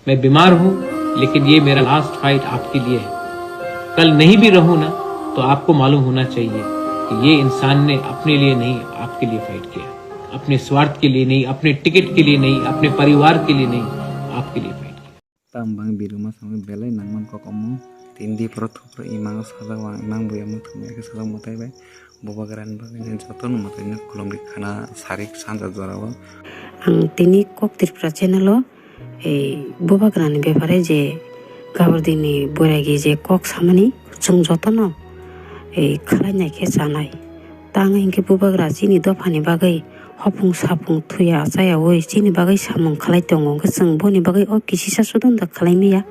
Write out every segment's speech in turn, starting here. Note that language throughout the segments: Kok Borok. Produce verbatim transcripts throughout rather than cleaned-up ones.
मैं बीमार हूँ, लेकिन ये मेरा लास्ट फाइट आपके लिए है। कल नहीं भी रहूँ ना, तो आपको मालूम होना चाहिए कि ये इंसान ने अपने लिए नहीं, आपके लिए फाइट किया। अपने स्वार्थ के लिए नहीं, अपने टिकट के लिए नहीं, अपने परिवार के लिए नहीं, आपके लिए फाइट किया। Tamo bang biruma samwi belai nangman kok omo. Tini di phoro thupro imango sajak wang imang buya muthungya khe sajak mwtai bai. Bubagrani bagwi jotono mwtaino khulumdi khana sarik sanja jorao. Ang tini Kok Tripura channel o, ei, bubagrani bepare je gabardini boiragi je kok samani chwng jotono, ei, khlai nai khe chanai. Tang hinkhe bubagra chini dophani bagwi hopung sapung thuya chayaui chini bagwi samung khlai tongo, hwnkhe chwng boni bagwi o kisisa sudunda khlai maya.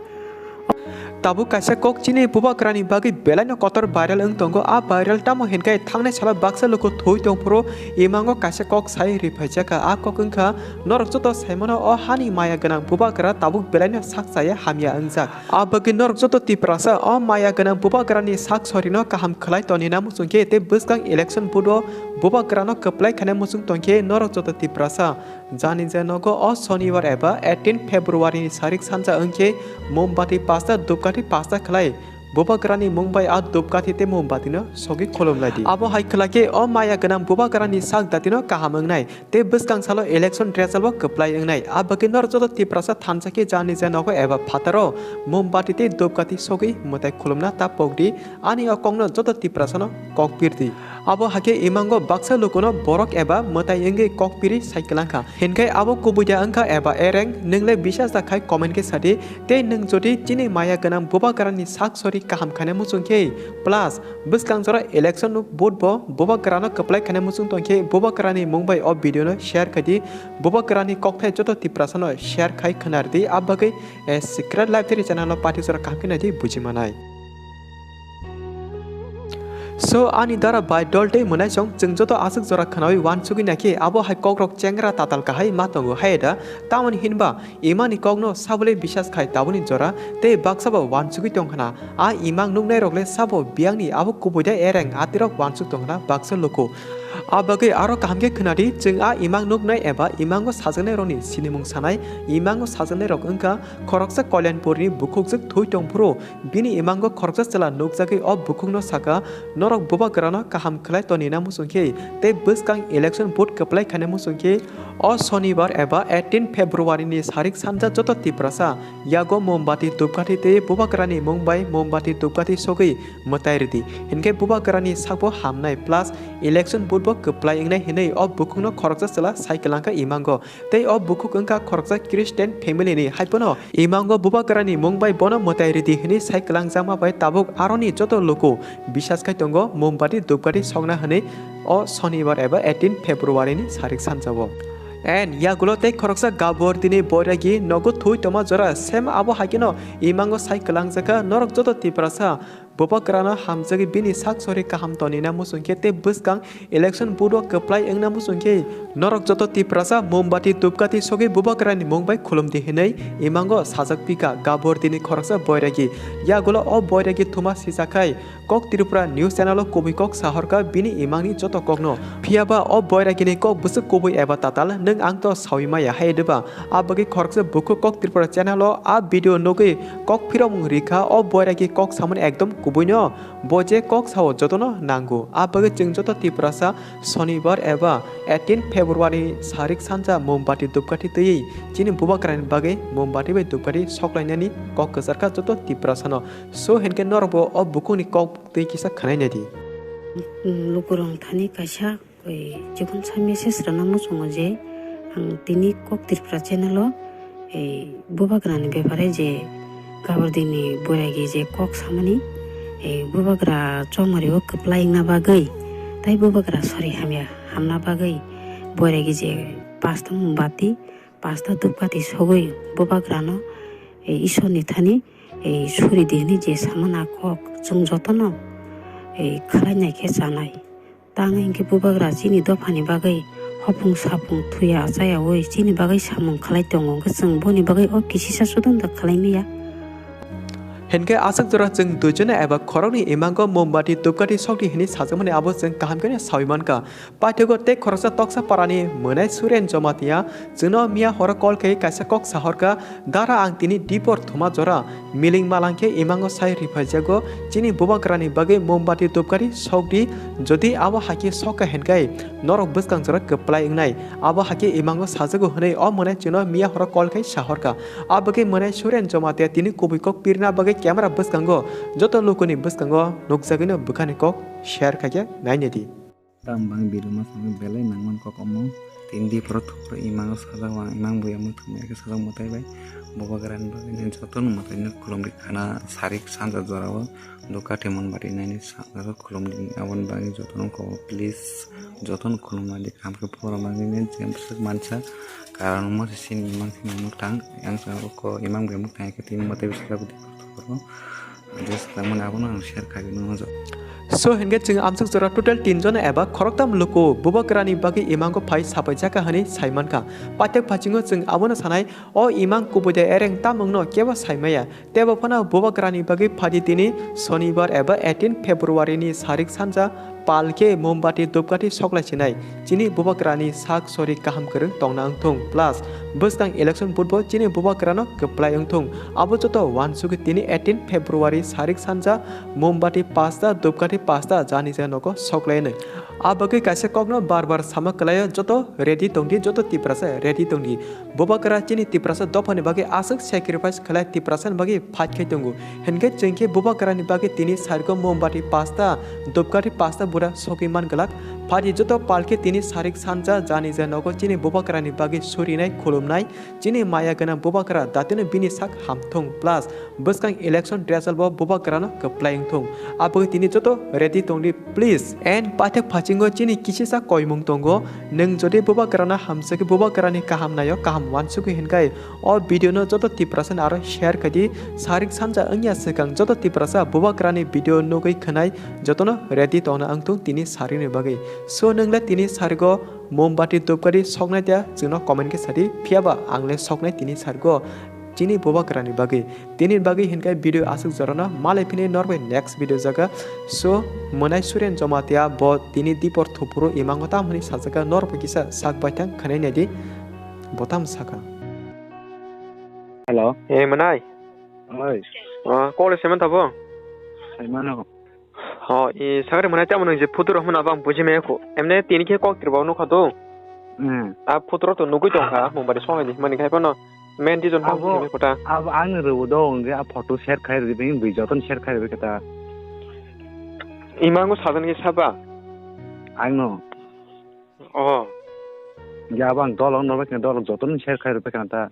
Tabuk kaisa kok chini bubagrani bagwi belaino kotor viral wng tongo. A viral tamo hinkhe thangnai salo baksa luku thwi tongphuru imango kaisa kok sai riphaijak kha. A kok wngkha, norok joto saimano o hani maya gwnang bubagra tabuk belaino sak chaya hamya wngjak. A bagwi norok joto Tiprasa o maya gwnang bubagrani sak sorino kaham khlai tonina muchungkhe tei bwskang election vote o bubagrano kwplai khaina muchung tongkhe norok joto Tiprasa jani je nogo o Shonibar eba eighteen February ni sarik sanja wngkhe mombati pasta dupkathi pasta khlai bubagrani mung bai a dupkathi tei mombati no sogwi khulumlaidi. Abo hai khlai khe o maya gwnang bubagrani sak datino kaham wngnai. Tei bwskang salo election result bo kwplai wngnai. A bagwi norok joto Tiprasa thansa khe jani je nogo eba phataro mombati tei dupkathi sogwi mwtai khulumna ta pokdi. Ani o kokno joto Tiprasano kok pirdi. Abo hakhe imango baksa lukuno borok eba mwtai wngwi kok piri sai kwlangkha. Hinkhe abo kubui da wngkha eba ereng, nwng le bisas da khai comment khe sadi. Tei nwng jodi chini maya gwnang bubagrani sak sori kaham khaina muchung khe, plus bwskang jora election vote bo bubagrano kwplai khaina muchung tongkhe bubagrani mung bai o video no share khaidi. Bubagrani kokthai joto Tiprasano share khai khwnardi, a bagwi, eh, Secret Life Theory channel no party jora kaham khe naidi buji manai. So ani dara bai dol tei mwnaisong chwng joto aswk jora khwnawi uansugwi naikhe abo hai kokrok chengra tatal kahai ma tongo hai da, tamoni hinba imani kokno sabole bisas khai taboni jora tei baksa bo uansugwi tong khna. A imang nuknai rok le sabo biyangni abo kubui da ereng atirok uansuk tong khna baksa luku. A bagwi aro kaham khe khwnadi, chwng a imang nuknai eba imango sajaknai rokni sinimung sanai. Imango sajaknai rok wngkha khoroksa Kalyanpurni bukhukjwk thwi tongphuru bini imango khoroksa chwla nukjagwi o bukhukno saka, norok bubagrano kaham khlai tonina muchung khe tei bwskang election vote kwplai khaina muchung khe o Shonibar eba eighteen February ni sarik sanja joto Tiprasa yago mombati dupkathi tei bubagrani mung bai mombati dupkathi sogwi mwtai rwdi. Hinkhe bubagrani sakbo hamnai plus election vote bo kwplai wngnai hinwi o bukhukno khoroksa chwla sai kwlangkha imango. Tei o bukhuk wngkha khoroksa Christian family ni, haiphano imango bubagrani mung bai bono mwtai rwdi hinwi sai kwlangjakma bai tabuk aroni joto luku bisas khai tongo mombati dupkathi sokna hinwi o Shonibar eba eighteen February ni sarik sanjao. And yagulo tei khoroksa Gabor tini boiragi nogo thwi tongma jora same abo haikeno imango sai kwlangjakha norok joto Tiprasa bubagrano hamjagwi bini sak sori kaham tonina muchung khe tei bwskang election vote o kwplai wngna muchung khe norok joto Tiprasa mombati dupkathi sogwi bubagrani mung bai khulumdi hinwi imango sajak pika Gabor tini khoroksa boiragi. Yagulo o boiragi thuma sijakhai Kok Tripura News Channel o kubui kok sahorkha bini imangni joto kokno. Phiyaba o boiragini kok bwswk kubui eba tatal nwng ang to sawi maya hai diba? A bagwi khoroksa bukhuk Kok Tripura Channel o a video nugwi kok phiromung rikha, o boiragi kok samani ekdom kubuino. Bo je kok sao jotono nango. A bagwi chwng joto Tiprasa Shonibar eba eighteen February sarik sanja mombati dupkathi twiwi chini bubagrani bagwi mombati bai dupkathi soklainani kok kwcharkha joto Tiprasano. So hinkhe norokbo o bukhukni kok twi kisa khwnai naidi. Lukurok thani kaisa, oi, chikon sa message rwna muchungo je ang tini Kok Tripura channel o, ei, bubagrani bepare je gabardini boiragi je kok samani, ei, bubagra chongmari o kwplai wngna bagwi tei bubagra sori hamya hamna bagwi boiragi je pasta mombati, pasta dupkathi sogwi bubagrano, ei, Isorni thani, ei, suri di hwnwi je samani a kok, chwng jotono, ei, khlai nai khe chanai. Tang hinkhe bubagra chini dophani bagwi hopung sapung thuya chayaui chini bagwi samung khlai tongo, hwnkhe chwng boni bagwi o kisisa sudunda khlai maya. Hinkhe aswk jora chwng duijono eba khoroknwi imango mombati dupkati sokdi hwnwi sajakmani abo chwng kaham khe sawi mankha. Paithago tei khoroksa toksa parani mwnai Suren Jomatia chwngno miya horo call khe kaisa kok sahorkha, "Dara, ang tini dipor thuma jora miling malang khe imango sai riphaijago, chini bubagrani bagwi mombati dupkati sokdi, jodi abo hakhe sokha hinkhe norok bwskang jora kwplai wngnai, abo hakhe imango sajago," hwnwi o mwnai chwngno miya horo call khe sahorkha. Abagwi mwnai Suren Jomatia tini kubui kok pirna bagwi camera bwskango joto lukuni bwskango nukjagwino bwkhani kok share khaikhe nainadi. Tamo bang video ma samwi belai nangman kok omo. Tini dipor thupro imango sajak wang imang buya muthungma khe sajak mwtai bai. Bubagrani bagwi nini jotono mwtaino khulumdi khana sarik sanja jorao dukati mombati naini sajak khulumdi aboni bagwi jotono kok please jotono khulumnadi kaham khe pora bagwi nini jemswk mansa. Karon mo se sini imang sini muktang, yang sa ko imang be muktang ke tin mo te bisa lagu di ko. Just tamon abono ang share khai no jo. So hinkhe chwng amsuk jora total tin jon eba khoroktam luku bubagrani bagwi imango phai sapai jaka hwnwi sai mankha. Paithak phaichingo chwng abono sanai, o imang kubui de ereng tamungno kebo sai maya. Tebo phano bubagrani bagwi phadi tini Sonibar eba eighteen February ni sarik sanja pal khe mombati dupkati soklai sinai. Chini bubagrani sak sori kaham kwrwng tongna wngthung, plus bwskang election vote bo chini bubagrano kwplai wngthung. Abo joto uansugwi tini eighteen February sarik sanja mombati pasta, dupkati pasta jani jani nogo soklai nai. A bagwi kaisa kokno bar bar sama kwlaio, joto ready tongdi, joto Tiprasa ready tongdi. Bubagra chini Tiprasa dophani bagwi aswk sacrifice khlai Tiprasani bagwi fight khai tongo. Hinkhe chwng khe bubagrani bagwi tini sargo mombati pasta, dupkati pasta bura sogwi man glak. Phadi joto pal khe tini sarik sanja jani je nogo chini bubagrani bagwi surinai khulumnai. Chini maya gwnang bubagra datino bini sak hamthung plus bwskang election result bo bubagrano kwplai wngthung. Aboni tini joto ready tongdi please. And paithak phaichingo chini kisisa koimung tongo. Nwng jodi bubagrano hamjakhe bubagrani kaham naio, kaham uansugwi hinkhai o video no joto Tiprasa ni aro share khaidi. Sarik sanja wngya swkang joto Tiprasa bubagrani video nugwi khwnai jotono ready tongna wngthung tini sarikni bagwi. So nwng le tini sarigo mombati dupkari soknai dia chwngno comment khe sadi, phiyaba ang le soknai tini sarigo chini bubagrani bagwi. Tini bagwi hinkhai video aswk jorano malai phini norbai next video jaga. So mwnai Suren Jomatia bo tini dipor thupuru imango tam hwnwi sajaka norbai kisa sak baithang khwnai naidi bo tam saka. Hello. Eh, mwnai? Oi. Ah, kole semen tabo? Semano. Ho, i sagri mwnai tamo nung je photo rok hwnna bang buji maya kho. Emne tini khe kok tirbo nukha do. Hmm. A photo rok to nugui tongkha, mung bari songai di mani khai phano. Men di jon bang buji maya kho ta. Abo ang rw do nge a photo share khai rw di, bini bui joton share khai rw khe ta. Imango sadan khe saba. Ang no. Oh. Ya bang dolong no khe dolong joton share khai rw khe ta.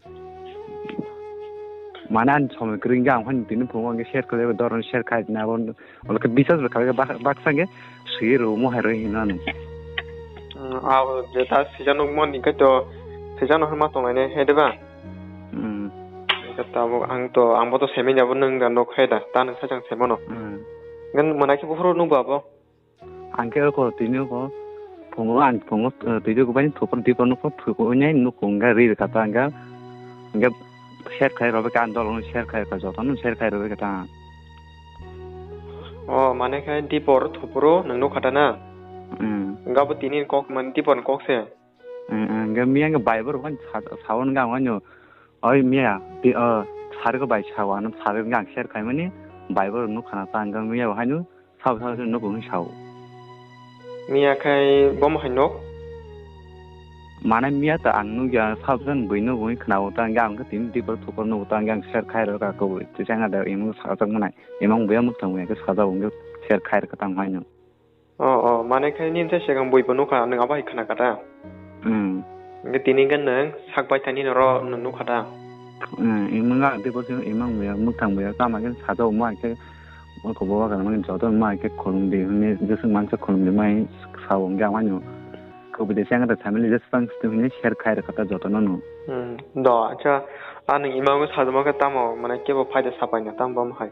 Mane an somoi kring ga ang han tini phungo nge share khai dolong share khai na bon. Ola khe bisas bwkha khe bak-, baksa khe swi rw mo hai rw hino ano. Hmm, abo je ta sijano mo ni khe to sijano ma tonglai ne he de ba? Hmm. Khe tabuk ang to, ang bo to semi abo nwng da nok hai da, ta nwng sajang semo no. Hmm. Ngan mwnai khe buphuru nung ba bo? Ang khe oko tini oko phungo ang phungo, eh, twi rw bai thupor dipor nukho, thupor nai nukho wngkha ri rw kha ta wngkha. Hingkhe share khai rw bai kha ang dolong share khai rw kha jotono share khai rw bai kha ta. Oh, mane khe dipor thupuro nwng nukha ta na? Hmm. Wngkha bo tini kok mane dipor ni kok se. Hmm, hmm. Hingkhe miya hingkhe bai borok phano sa-, sao hingkhe ang phano, "Oi miya, ti, oh, sarigo bai sao," ano sarigo hingkhe ang share khaimani bai borok nukha na ta hingkhe miya bo haino sabo sabo se nugo hwnwi sao. Miya khai bomo hai nok? Mane miya ta ang nukya sabo se bui nugo hwnwi khwnao ta hingkhe ang khe tini dipor thupor nugo ta hingkhe ang share khai rw kha kubui. Tisa wngkha da imang sajak manai. Imang buya mwkhang buya khe sajak hwnkhe share khai rw kha ta ang haino. Oh, oh, mane khai nini se swkang bui bo nukha, nwng abo hai khna kha ta? Hmm. Hwnkhe tini hwnkhe nwng sak bai thani noro nwng nukha ta? Hmm, imang ang tei bwswk imang buya, mwkhang buya, tamo khe sajak omo hai khe, oko bo wagra mani joto omo hai khe khulum di hwnwi, jeswk mansa khulum di mai sao hwnkhe ang haino. Kubui de sengkha ta family jeswk tang swtwi hwnwi share khai rwkha ta jotono no. Hmm, do, acha, a nwng imango sajagma khe tamo, mane kebo phaida sapaina tamo bam hai?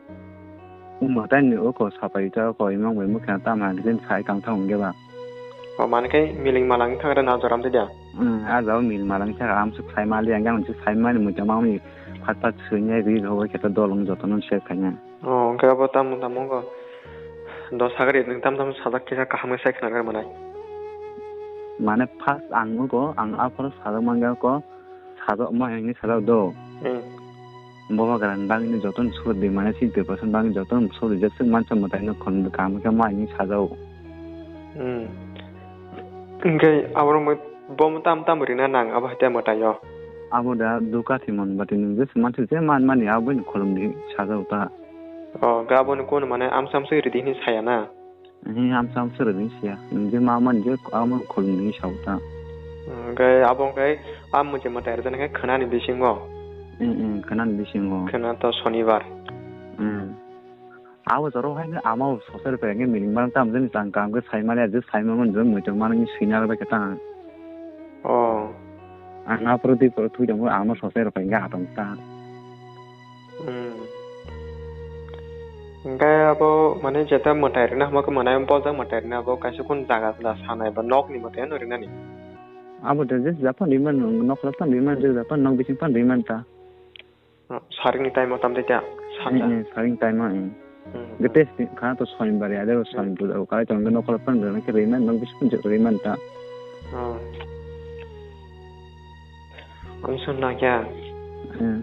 Omo tani oko sapai ta oko imang bai mwkhang tamo hai khe sai kang thang hwnkhe ba. O, mane khe miling malang thang re na joram de da? Hmm, a jao mil malang thang am swk sai mali ang ang swk sai mani muchang mangni phat phat swinai ri rw khe ta dolong jotono share khaina. Oh, hwnkhe abo tamo tamo wngkha? Do sagri nwng tam tam sajak kisa kaham khe sai khwna manai. Mane first ang wngkha, ang aphuru sajak mangkha kho, sajak ma hwnwi sajak do. Hmm. Boba grang bangni jotono sur di, mane sixty percent bangni jotono sur di, jeswk mansa mwtaino khulum di, kaham khe ma hwnwi sajak. Hmm. Hwnkhe abo rok bo tam tam rina nang abo hai tei mwtaio. Abo da duka thimon bati nwng jeswk mansa je man mani aboino khulum di sajak ta. Oh, hwnkhe aboni kunu mane amsa amsa ridi hinwi saya na? He, amsa amsa rwgwi siya. Nwng je ma mani je amo khulumni sao ta. Hwnkhe abo hwnkhe a mwtai mwtai rwjaknai khe khwnani bisingo. Em, em, khwnani bisingo. Khwna to sonibar. Em. Abo jora hai no ama sosai rwphai hwnkhe miling mano tamo jani chang kaham khe sai manya je sai mano je muitok mano swina rwbai khe ta. Oh. Ang aphuru twi phuru twi tongo ama sosai rwphai hwnkhe atong ta. Hmm. Hwnkhe abo mane jeta mwtai rwna hwnba khe mwnai bojak mwtai rwna abo kaisa khun jaga da sanai ba nokni mwtai no rwnani. Abo da je japan rwmani nokla pan rwmani je japan nok bising pan rwmani ta. Oh, saringni time o tam tei ta sanja. Eh, eh, saring time o, eh. Hmm. Gete kha to soimbar ya de soimbar o kai tong nok la pan rwna khe rwmani nok bising rwmani ta. Oh. Ang sun na kya. Eh.